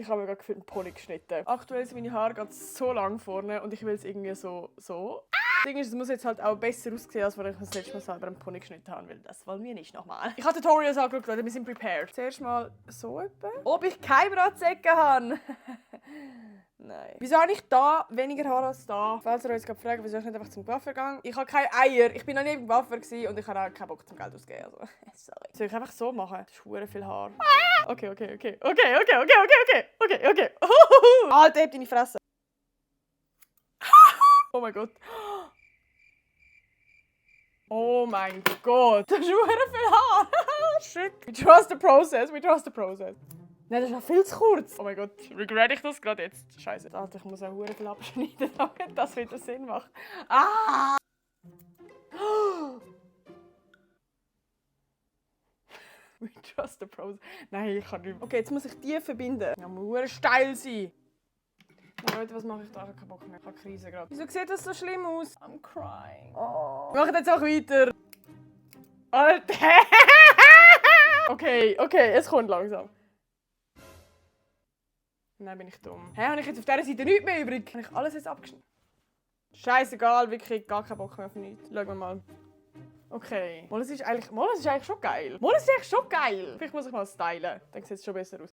Ich habe mir gerade gefühlt einen Pony geschnitten. Aktuell sind meine Haare gerade so lang vorne und ich will es irgendwie so. Das Ding ist, es muss jetzt halt auch besser aussehen, als wenn ich das letzte Mal selber einen Pony geschnitten habe, weil das wollen wir nicht nochmal. Ich habe Tutorials angeschaut, Leute, wir sind prepared. Zuerst mal so etwa. Ob ich keine Bratzecke habe? Nein. Wieso habe ich da weniger Haare als da? Falls ihr euch gerade fragt, wieso ich nicht einfach zum Coiffeur gehe. Ich habe keine Eier. Ich bin noch nie im Coiffeur und ich habe auch keinen Bock zum Geld auszugeben. Also, sorry. Soll ich einfach so machen? Das ist verdammt viel Haar. Okay. Alter, heb deine Fresse. Oh mein Gott. Oh mein Gott. Das ist verdammt viel Haar. Shit. We trust the process. Nein, das ist noch viel zu kurz. Oh mein Gott, regret ich das gerade jetzt? Scheiße. Alter, ich muss auch verdammt viel abschneiden, damit das wieder Sinn macht. Ah! We trust the process. Nein, ich kann nicht mehr. Okay, jetzt muss ich die verbinden. Ja, muss steil sein. Leute, was mache ich da? Ich habe keinen Bock mehr. Ich habe Krise gerade. Wieso sieht das so schlimm aus? I'm crying. Oh. Wir machen jetzt auch weiter. Alter! Okay, es kommt langsam. Nein, bin ich dumm. Hä, habe ich jetzt auf dieser Seite nichts mehr übrig? Habe ich alles jetzt abgeschnitten? Scheißegal, wirklich gar keinen Bock mehr auf nichts. Schauen wir mal. Okay. Das ist eigentlich schon geil. Vielleicht muss ich mal stylen. Dann sieht es schon besser aus.